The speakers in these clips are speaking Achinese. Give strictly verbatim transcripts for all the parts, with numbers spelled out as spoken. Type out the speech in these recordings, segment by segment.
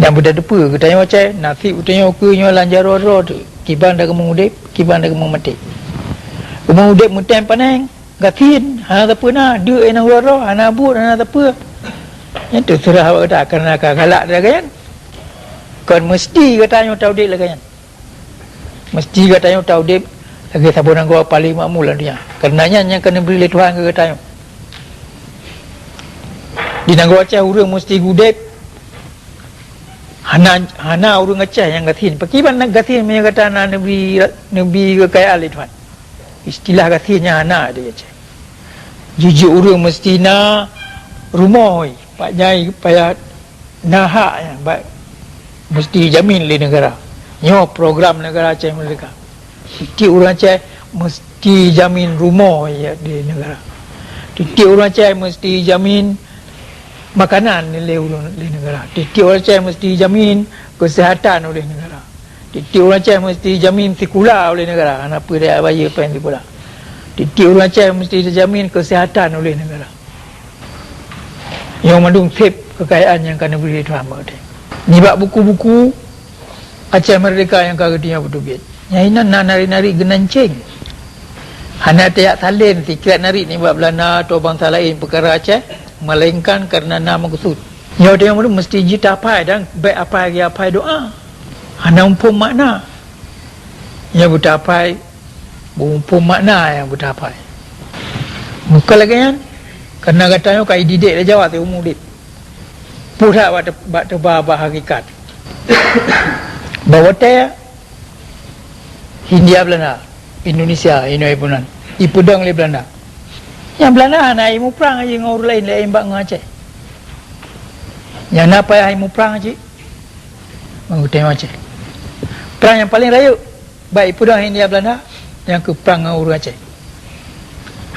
Nyang beuteupeue geutanyoe Aceh, naseb geutanyoe keu nyoe lam jaroe droe teuh, kiban takeumeuudeb, kiban takeumeumaté. Keumeuudeb meutem paneng, gasien, hana sapeue na, deuk inong droe-droe, hana buet, hana sapeue. Nyan teuseurah bak gata, kareuna ka galak lagée nyan. Kon meuseuti geutanyoe taudeb lagée nyan. Meuseuti geutanyoe taudeb lagée saboh nanggroe paleng makmu lam donya. Kareuna nyan nyang ka neubri lé Tuhan keu geutanyoe. Di nanggroe Aceh ureuëng meuseuti udeb hana, hana ureuëng Aceh nyang gasien. Pakriban na gasien meunyoe gata na neubri, neubri keukayaan lé Tuhan. Istilah gasien nyan hana di Aceh. Jijak ureuëng meuseuti na rumoh, pak nyai payah na hak nyan, ba-, meuseuti jamin lé neugara. Nyoe program neugara Aceh Merdeka. Tieb-tieb ureuëng Aceh meuseuti jamin rumoh lé neugara. Tieb-tieb ureuëng Aceh meuseuti jamin makanan lé ureuëng, lé neugara. Tieb-tieb ureuëng Aceh meuseuti jamin keuseuhatan oleh neugara. Tieb-tieb ureuëng Aceh meuseuti jamin sikula oleh neugara, hana peue tajak bayeue péng sikula. Tieb-tieb ureuëng Aceh meuseuti jamin keuseuhatan oleh neugara. Nyoe mandum seb keukayaan nyang ka neubri lé Tuhan bak geutanyoe. Nibak buku-buku Aceh Merdeka nyang ka geutanyoe peuteubiet, nyan inan na narit-narit geunanceng. Hana tajak salem sikrék narit nibak Beulanda atau bansa laén peukara Aceh, melainkan kareuna na meukeusut. Nyoe tanyoe meuseuti jeuet tapai dan bék apai lagée apai doá. Hana muphom makna. Nyoe beutapai, muphom makna nyang beutapai. Bukon lagée nyan, kareuna gata nyoe ka ididek lé Jawa siumu udeb. Peue that bak te-, bak teuba bak hakikat. Bak watée Hindia Belanda, Indonesia, inoe ipunan, ipeudong lé Belanda. Nyang Belanda hana imuprang jih ngon ureuëng laén, laén bak ngon Aceh. Nyang na payah imuprang cit ngon geutanyoe Aceh. Prang nyang paleng rayeuk bak ipeudong Hindia Belanda, nyang keuh prang ngon ureuëng Aceh.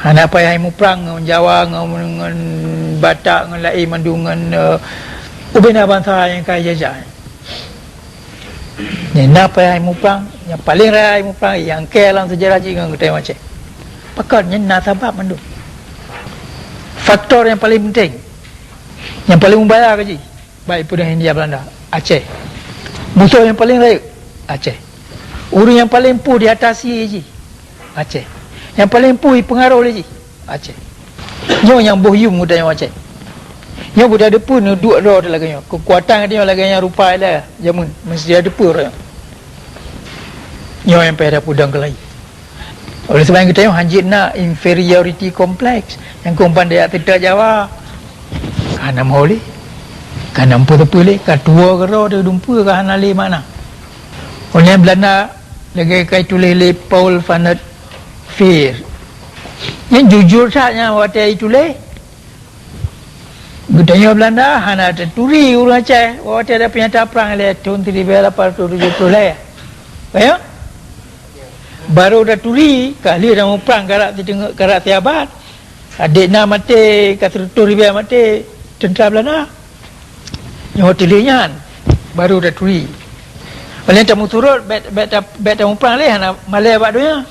Hana payah imuprang ngon Jawa, ngon, ngon Batak, ngon laén mandum, ngon, eh, ubena bansa nyang ka ijajah. Nyang na payah imuprang, nyang paleng raya imuprang, nyang kée lam seujarah jih ngon geutanyoe Aceh. Pakon? Nyan na sabab mandum. Faktor nyang paleng penting, nyang paleng mubahaya keu jih, bak ipeudong Hindia Belanda, Aceh. Musoh nyang paleng rayeuk, Aceh. Ureuëng nyang paleng puih diatasi jih, Aceh. Nyang paleng puih ipeungaroh lé jih, Aceh. Nyoe nyang boh yuem geutanyoe Aceh. Nyoe geutanyoe teupeue neuduek droe lagée nyoe. Keukuatan geutanyoe lagée nyan rupa ilée jameun, meuseuti teupeue droe nyoe. Nyoe nyang payah tapeudong keulayi. Oleh sebab nyan geutanyoe hanjeuet na inferiority complex nyang keu umpan daya teuta Jawa. Ka na meuho lé, ka na meupeue-peue lé, ka tuwoe keudroe teuh dumpeue ka hana lé makna. Oleh Belanda lagée ka ituléh lé Paul van der Veer. Nyan jujur that nyan watée ituléh. Geutanyoe Belanda hana taturi ureuëng Aceh watée ada peunyata prang lé thon siribée lapan ratus tujoh ploh lhée. Kaya? Barô taturi ka lheueh na muprang karab siteungoh, karab siabat. Adék na maté, ka sireutôh ribée maté teuntra Belanda. Nyoe teuh lheueh nyan barô taturi. Paléng tameusurot bék, bék ta-, bék tamuprang lé hana malée bak donya.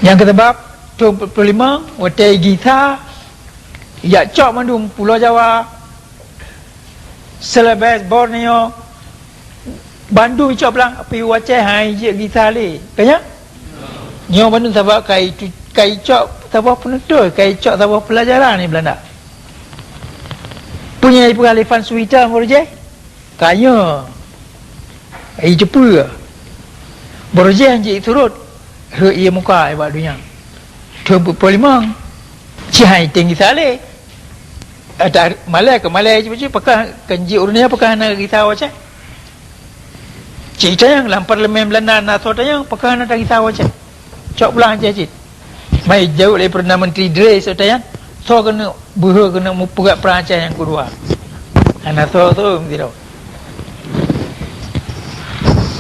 Nyang keusabab thon peuet ploh limong watée gisa ijak cok mandum Pulo Jawa, Celebes, Borneo, bandum icok blang, tapi u Aceh hai jeuet gisa lé. Ka nyan? Nyoe bandum sabab ka itu, ka icok saboh peuneutôi, ka icok saboh peulajaran di Belanda. Peue nyang ipeugah lé Van Swieten baroe jih? Ka nyoe. Ai teupeue? Baroe jih han jeuet surot, rhot ie muka bak donya. Thon peuet ploh limong, ci hai teueng gisa lé. Ata malée keu malée cit, pakon kan jeuet ureuëng nyan pakon hana gisa u Aceh. Cit tanyong lam parlemen Belanda na soe tanyong pakon hana tagisa u Aceh. Cok pulang Aceh cit. Mai jaweueb lé Perdana Menteri Dre soe tanyong, soe keuneuk beuhe keuneuk mupeugah prang Aceh nyang keudua. Hana soe tu meusidroe.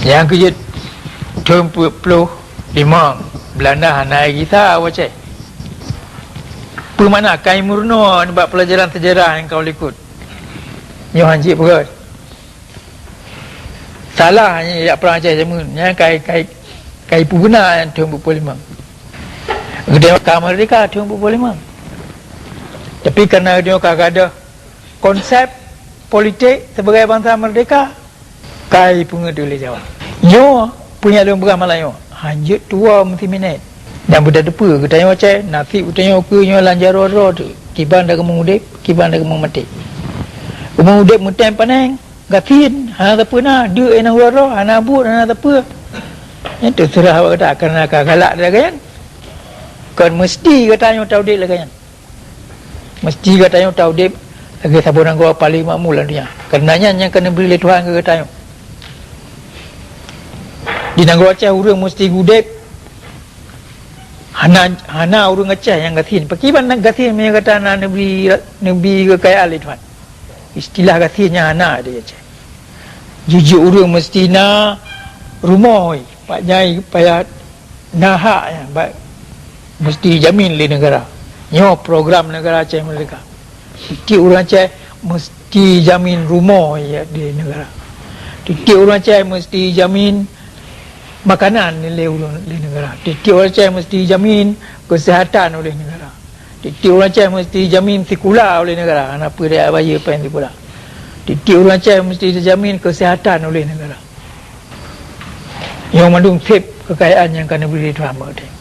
Nyang keujeuet thon peuet ploh limong Belanda hana gisa u Aceh. Peue makna kai meurunoe nibak peulajaran sejarah nyang ka u likot? Nyoe han jeuet peugah. Salah nyan jak prang Aceh jameun. Nyan kai, kai, kai peuguna nyan thon peuet ploh limong. Geutanyoe ka meurdeka thon peuet ploh limong. Tapi kareuna geutanyoe ka gadôh konsep politik sebagai bansa merdeka, kai peungeut lé Jawa. Nyoe peue nyang lôn peugah malam nyoe, hanjeuet tuwoe meusiminét. Dan beutateupeue geutanyoe Aceh, naseb geutanyoe keu nyoe lam jaroe droe teuk, kiban takeumeuudép, kiban takeumeumaté. Keumeuudép meutém paneng, gasien, hana sapeue na, deuk nyang uroe-uroe, hana buet, hana sapeue. Nyan teuseurah bak gata, kareuna ka galak lagée nyan. Kon meuseuti geutanyoe taudép lagée nyan. Meuseuti geutanyoe taudép lagée saboh nanggroe paleng makmu lam donya. Kareuna nyan nyang ka neubri lé Tuhan keu geutanyoe. Di nanggroe Aceh ureuëng meuseuti udép, hana, hana ureuëng Aceh nyang gasien. Pakriban gasien meunyoe gata na neubri, neubri keukayaan lé Tuhan. Istilah gasien nyan hana di Aceh. Jijak ureuëng meuseuti na rumoh, pak nyai payah na hak nyan, ba-, meuseuti jamin lé neugara. Nyoe program neugara Aceh Merdeka. Tieb-tieb ureuëng Aceh meuseuti jamin rumoh lé neugara. Tieb-tieb ureuëng Aceh meuseuti jamin makanan lé ureuëng, lé neugara. Tieb-tieb ureuëng Aceh meuseuti jamin keuseuhatan oleh neugara. Tieb-tieb ureuëng Aceh meuseuti jamin sikula oleh neugara, hana peue tajak bayeue péng sikula. Tieb-tieb ureuëng Aceh meuseuti teujamin keuseuhatan oleh neugara. Nyoe mandum seb keukayaan nyang ka neubri lé Tuhan bak geutanyoe.